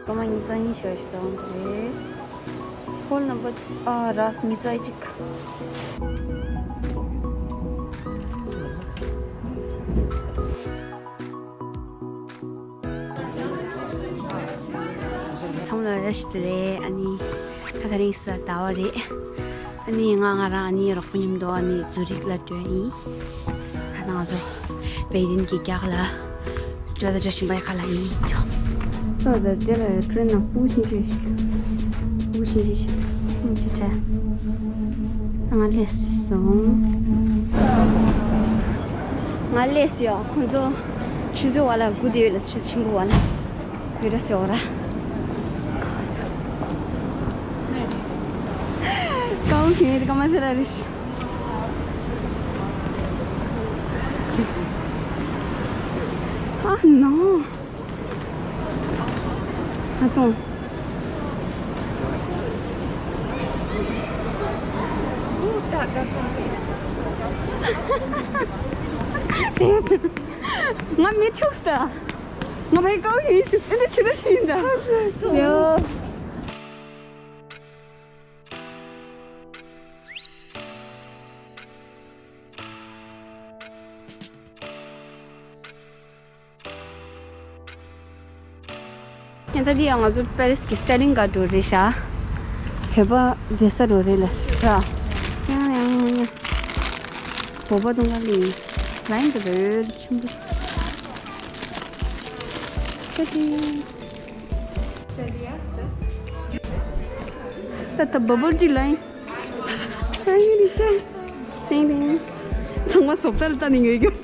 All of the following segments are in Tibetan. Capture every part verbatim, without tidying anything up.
སྐར་མ་ཉི་ཤུ་རྩ་གཉིས་ཤོག་ཞིག་བཏང་རེད། ཧོལ་ནམ་བར་ཨ་རགས་ཉི་ཤུ་རྩ་གཅིག་ཚང་མ་ལ་བཀྲ་ཤིས་བདེ་ལེགས། ཨ་ནི་ད་དེ་རིང་གཟའ་ཟླ་བ་རེད། ཨ་ནི་ང་ང་རང་ཨ་ནི་རོགས་པ་མཉམ་དུ་ཨ་ནི་ཛུ་རིག་ལ་འགྲོ་ཡིན། ད་ང་ཚོ་བེ་རིན་གྱི་རྒྱག་ལ་འགྲོ་ད་འགྲོ་བཞིན་པའི་ཁ་ལ་ཡིན་ཆོག་ད་ད་དེ་ལ་ཀྲེན་ནང་སྤུ་ཆེན་ཆེ་ཞིག་སྤུ་ཆེན་ཆེ་ཞིག་ཅི་ཁྲ། ང་སླེབས་སོང་། ང་སླེབས་ཡོད། ཁོང་ཚོ་ཆུ་ཚོད་བ་ལ་དགུ་དེ་ཡོད་ལ་ཆུ་ཆེན་པོ་བ་ལ་ཡོད་ར་སོ་ར། ཀའོ་ཁེ་ཀ་མ་ཟེར་ར་རེ་ཤི། ཨ་ནོ། ཨ་ཏོང་། ང་མི་ཆུགས་ད། ང་བའི་ཀའོ་ཡིན། ཨ་འདྲ་ཆི་འདྲ་ཞིག་ཡིན་ད། ཡོ། ཡང་ད་འདི་ཡང་ང་ཚོ་པེ་རིས་ཀྱི་སི་ཊེ་ལིང་ག་འགྲོ་རེད་ཤག་བོད་པ་བསྡད་ས་འགྲོ་རེད་ལ་ཤག་ཡང་ཡང་ཡང་ཡང་། བོད་པ་དང་ག་ལེ་ལ་ཡིན་ད་བོད་ཆུང་དུ། ད་ད་བ་བལ་ཊི་ལ་ཡིན། ཧེ་རི་ཅེ། ཏིང་ཏིང་། ཚང་མ་ཟོག་ལྟར་ལྟ་ནས་ངུས་ཀྱོག་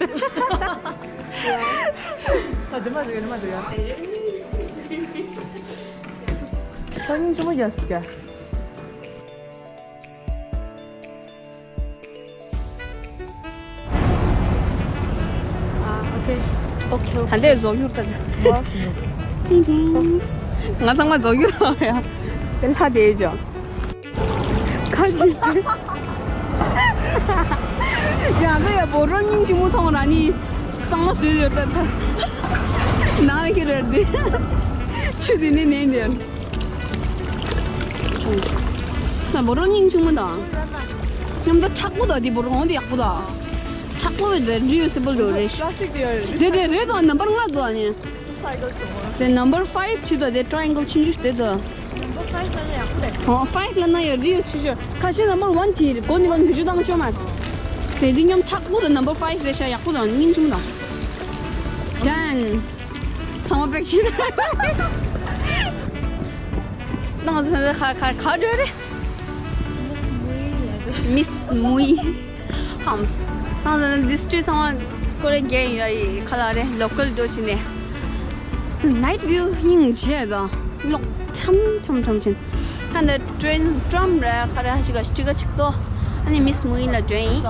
ད་དེ་མ་ཟེར་དེ་མ་ཟེར་ཡ། ད་སྙིང་རྗེ་མོ་རྒྱག་སྲིད་ཀྱ། ཨ་ཨོ་ཁེ། ཨོ་ཁེ་ཨོ་ཁེ། ད་འདས་རྫོགས་ཡུར་ད། ཏིང་ཏིང་། ང་ཚང་མ་རྫོགས་ཡུར་ཡ། དེ་ལྷ་དེ་ཡོད་ཅོ། ཁ་ཅིག་ཡང་ད་ཡ་བོ་རོ་སྙིང་རྗེ་མོ་མཐོང་ར་ནི། གཙང་མ་བཟོས་ཡོད་ད་ད། ནང་ལ་ཁྱེར་རེད་དེ། ཆུ་དེ་ནི་ནས་འདིར། ད་བོ་རོ་སྙིང་རྗེ་མོ་དང་། མཉམ་དུ་མཁྲེགས་པོ་དང་དེ་བོ་རོ་འོང་དེ་ཡག་པོ་དང་། མཁྲེགས་པོ་བས་དེ་རི་ཡོད་སི་པོ་འགྲོ་རེད། པ་ལ་སི་ཊིག་དེ་ཡོད་རེད། དེ་དེ་རེད་དང་ནམ་བར་ལྔ་དང་ནི། དེ་ནམ་བར་ཕའིབ་བྱེད་དང་དེ་ཊ་ར་ཡན་གལ་ཆུང་ཆུང་དེ་དང་། ནམ་བར་ཕའིབ་ལ་ན་ཡང་རི་ཡོད་ཆུང་ཆུང་། ཁ་ཤས་ནམ་བར་ཝན་བྱེད་རེད། གོ་ནི་གོ་ནི་དུ་ཆུ་དང་ཅོ་མ། དེ་འདི་མཉམ་ཆག་པོ་དང་ནམ་བར་ཕའིབ་རེད་ཤག་ཡག་པོ་དང་སྙིང་རྗེ་མོ་དང་། ཌན། ཚང་མ་པེག་བྱེད། ནང་ཚོ་ཁ་ཁ་ཁ་འགྲོ་རེད། མིས་མུའི། ཧམ། ནང་ཚོ་འདི་སི་ཊི་རིཊ་ཚང་མ་ཀོ་རེ་རྒྱན་ཡོད་ཡི་ཁ་ལག་རེད། ལོ་ཀལ་འགྲོ་བྱེད་ནས། ནའིཊ་བིའུ་སྙིང་རྗེ་དང་གློག་འཆམ་འཆམ་འཆམ་ཆེན། ཁ་འདི་ཀྲེན་ཀྲམ་རེད། ཁ་རེ་ཧ་ཅིག་ག་སྤྲི་ག་ཅིག་ཏོ། ཨ་ནི་མིས་མུའི་ལ་འགྲོ་ཡིན།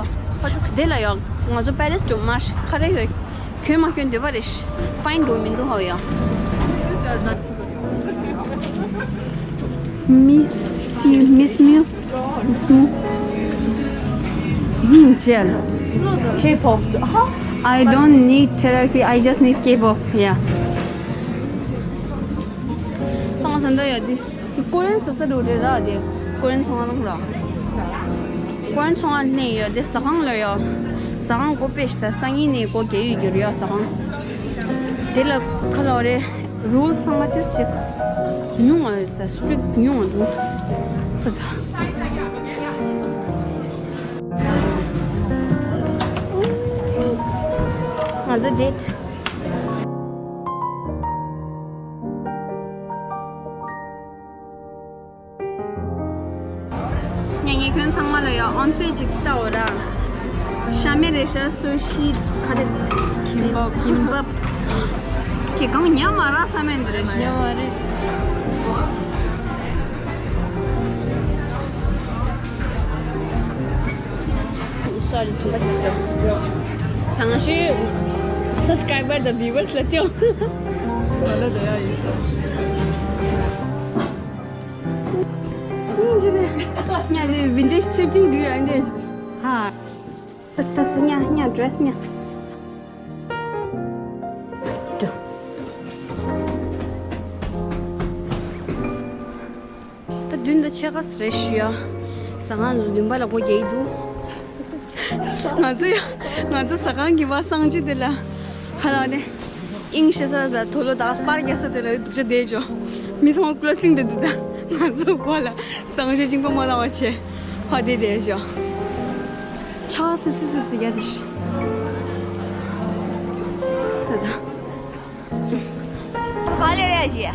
དེ་ལ་ཡོད། ང་ཚོ་པེ་རིས་འགྲོ་མ་ཤི་ཁ་རེ་ཡོད། གྱོན་མ་གྱོན་འདོད་པ་རེད། ཕའིན་འགྲོ་མི་འདུག་ཧ་ཡ། མིས་མིས་མིའུ། མིས་མིའུ། མིང་ཅེལ། K-pop. I don't need therapy, I just need K-pop. Yeah. ཏང་ས་འདི་ཡོད་དེ། ཀོ་རེན་ས་ས་འགྲོ་རེད་ར་དེ། ཀོ་རེན་ཚོང་ཁང་ར། ཀོ་རེན་ཚོང་ཁང་ལེན་ཡོད་དེ། ཟ་ཁང་ལ་ཡོད། ཟ་ཁང་སྒོ་ཕྱེ་ཤི་ད་སང་ཉིན་ནས་སྒོ་རྒྱག་ཡོད་རྒྱུ་རེད་ཡ། ཟ་ཁང་དེ་ལ་ཁ་ལོ་རེད། རུལ་ཚང་མ་ཏིས་ཅིག་ཉུང་བ་ཡོད་ས། སི་ཊིག་ཉུང་བ་འདུག་ཁ་ད། ང་ཚོ་ཌེ་ཊི། ངས་ཉེ་ཁྱོད་ཚང་མ་ལ་ཡང་ཨོན་ཊི་རེ་ཅིག་ལྟ་འོ་ར། ཤ་མེད་རེད་ཤག་སུ་ཤི་ག་རེ། ཀིམ་པབ། ཀིམ་པབ། ཁྱེད་གང་ཉམས་མ་རག་ས་མེད་འདི་རེད་ཤག་ཉམས་མ་རེད། སོ་རི་དུམ་པ་ཅིག་སྤྲོད། ད་ང་ཤི་སབ་སི་ཀ་རའི་བར་དང་བིའུ་ཝར་སི་ལ་སྤྲད། ང་ལ་དེ་ཡ་ཡིན། ཉིན་ཅི་རེད། ཉ་དེ་ཝིན་ཊེཇ་ཐི་རིཕ་ཊིང་འདི་ཡ་འདྲ་ཞིག་ཧ། ད་ད་ད་ཉ་ཉ་ཌི་རེ་སི་ཉ། འགྲོ། ཕྱེད་ཀ་རེ་ཞུ་ཡ། ཟ་ཁང་ཚོ་བདུན་པ་ལ་སྒོ་རྒྱག་གི་འདུག་ང་ཚོ་ཡ། ང་ཚོ་ཟ་ཁང་གི་བ་གསང་སྤྱོད་དེ་ལ། ཧ་ལ་ནས། དབྱིངས་ཤེས་ས་དང་དོ་ལོ་དང་པར་རྒྱག་ས་དེ་ལ་སྡུག་ཅག་བསྡད་འཇོག་མི་ཚང་མ་ཀུ་ལ་སིང་དེ་འདུག་ད་ང་ཚོ་བ་ལ་གསང་སྤྱོད་གཅིག་པ་མ་བཏང་བ་བྱས། ཕ་དེ་བསྡད་འཇོག་ཆ་སི་སི་སི་སི་ཡ་དེ་ཤི། ད་ད། ག་ལེ་རེད་ཞེས།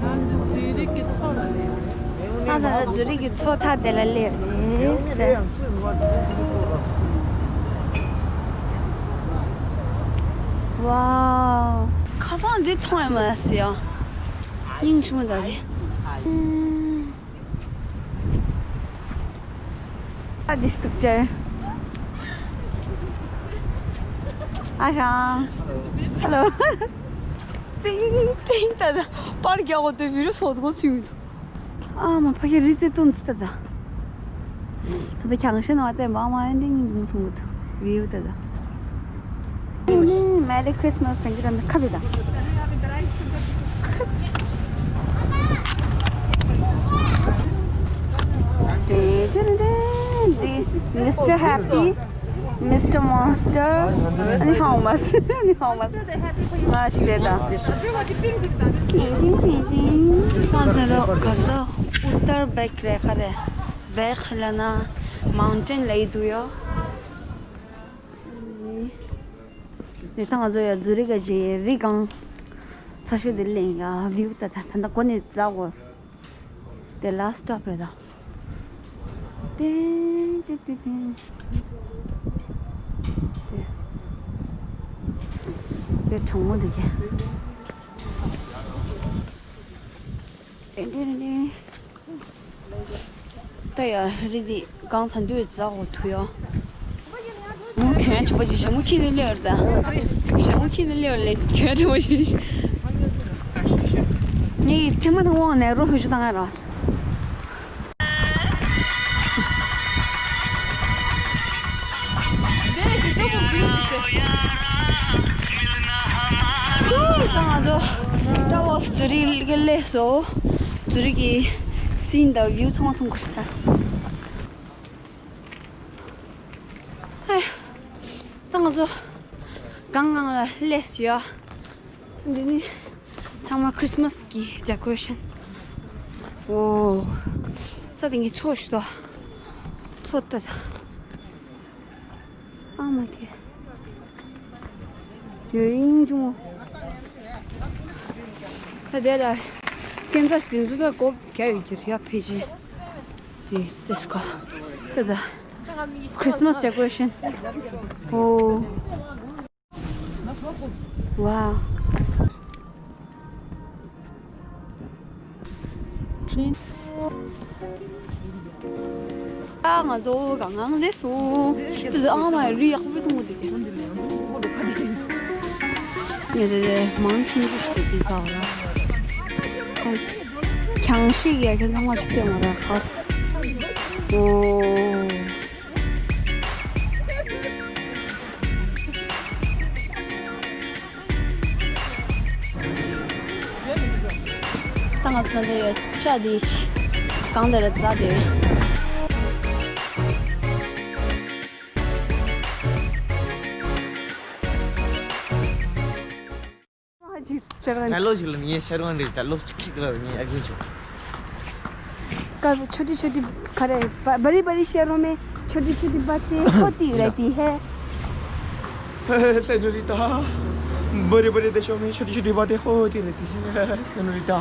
ང་ཚོ་ཛུ་རིག་གི་མཚོ་ལ་སླེབས། ང་ཚོ་ཛུ་རིག་གི་མཚོ་མཐའ་དེ་ལ་སླེབས་རེད། ཝའོ། ཁ་སང་འདི་མཐོང་ཡ་མ་ཟེར་ཡ། སྙིང་རྗེ་མོ་འདུག་དེ། ཨ་འདི་སྟུག་ཅན། ཨ་ཞང་། ཧེ་ལོ། ཏིང་ཏིང་ད་ད། པར་རྒྱག་གོ་དུས་བི་རུ་སོགས་གོ་ཚུལ་མི་འདུག་ཨ་མ་ཕ་གི་རི་རྩེ་སྟོན་ཚུལ་ད་ད། ད་ལྟ་ཁྱང་ཤེས་ནང་བལྟས་པ་མ་ཡིན་འདྲ་སྙིང་རྗེ་མོ་མཐོང་གི་འདུག་བིའུ་དེ་དང་། Merry Christmas དྲན་གྱི་ར་ཁ་བི་དང་། དེ་ཅི་རེད་འདི། Mister Happy, Mister Monster, ཨ་ནི་ཧའོ་མ་སི། ཨ་ནི་ཧའོ་མ་སི། ང་ཞིག་དེ་དང་། ཅིང་ཅིང་ཅིང་ཅིང་། ད་ཚེ་ལོ་གར་ས་ཨུ་ཏར་བེག་རེད་ཁ་རེད། བེག་ལབ་ན་མའུན་ཊེན་ལབ་ཀྱི་འདུག་ཡོ། དེ་ད་ང་ཚོ་ཡ་ཛུ་རིག་ག་ཇེ་རི་སྒང་ཚ་ཤོས་དེ་ལེན་ཡ་བིའུ་ད་ད་ད་ད་གོ་ནས་ཛ་གོ། དེ་ལ་སི་ཊོབ་རེད་ད། ཏེང་ཏེང་ཏེང་ཏེང་། དེ་དེ་གྲང་མོ་འདུག་གས། ཏེང་ཏེང་ཏེང་ཏེང་། ད་ཡ་རི་འདི་སྒང་ད་འདུས་འཛག་འོ་ཐུ་ཡ། མོ་གྱོན་ཆེན་པོ་ཅིག་ཞྭ་མོ་ཁྱེར་ནས་སླེབས་རེད་ད། ཞྭ་མོ་ཁྱེར་ནས་སླེབས་རེད་གྱོན་ཆེན་པོ་ཅིག་ངས་ཐེངས་མ་དང་དབང་ནས་རོ་ཧུ་ཞུ་བཏང་ཡ་ར། ད་ང་ཚོ་ཀྲ་ཝོ་ཙུ་རིག་གི་སླེབས་སོ། ཙུ་རིག་གི་སིན་དང་བིའུ་ཚང་མ་མཐོང་གི་རེད་ད། ཨ། ད་ང་ཚོ་སྒང་ནང་ལ་སླེབས་སོ་ཡ། འདི་ནི་ཚང་མ་ཁྲིས་མས་ཀྱི་ཌེ་ཀོ་རེ་ཤན། འོ། ས་སྟེང་གི་མཚོ་ཞིག་འདུག་མཚོ་ལྟ་ད། ཨ་མ་ཀེ། ཡོད་ཡིན་ཅུང་། ད་དེ་ལ་སྐས་འཛེག་དེ་ཚོ་ད་སྒོ་བརྒྱབ་ཡོད་ཀྱི་རེད་ཡ། ཕལ་ཆེར་དེ་ཏེ་སི་ཀ་ད་ད། ཁྲིས་མས་ཌེ་ཀོ་རེ་ཤན། འོ། ཝའོ། ཨ་ང་ཚོ་གང་གང་སླེབས་སོང་། དེ་ཚོ་ཨ་མ་རི་ཡག་པོ་མཐོང་གི་འདུག་ངས་དེ་དེ་མང་ཆུང་ཆུང་ཞིག་དེ་ཚ་བ་ར། ཁྱང་ཤིག་ཡ་ཁྱོད་ཚང་མ་ཅིག་སྟོན་མ་ར་ཁ། འོ། ད་ང་ཚོ་འདི་ཡོད་ཆ་དེ་ཤི་གང་དེ་ལ་རྩ་དེ། ད་ལོ་ཞིག་ལ་ངས་ཤར་ཝང་རེད། ད་ལོ་གཅིག་གཅིག་ལ་ངས་ཨ་ཁུ་ཆོ། कब छोटी छोटी करे बड़ी बड़ी शहरों में छोटी छोटी बातें होती रहती है। सेनोरिटा। बड़े बड़े देशों में छोटी छोटी बातें होती रहती है सेनोरिटा।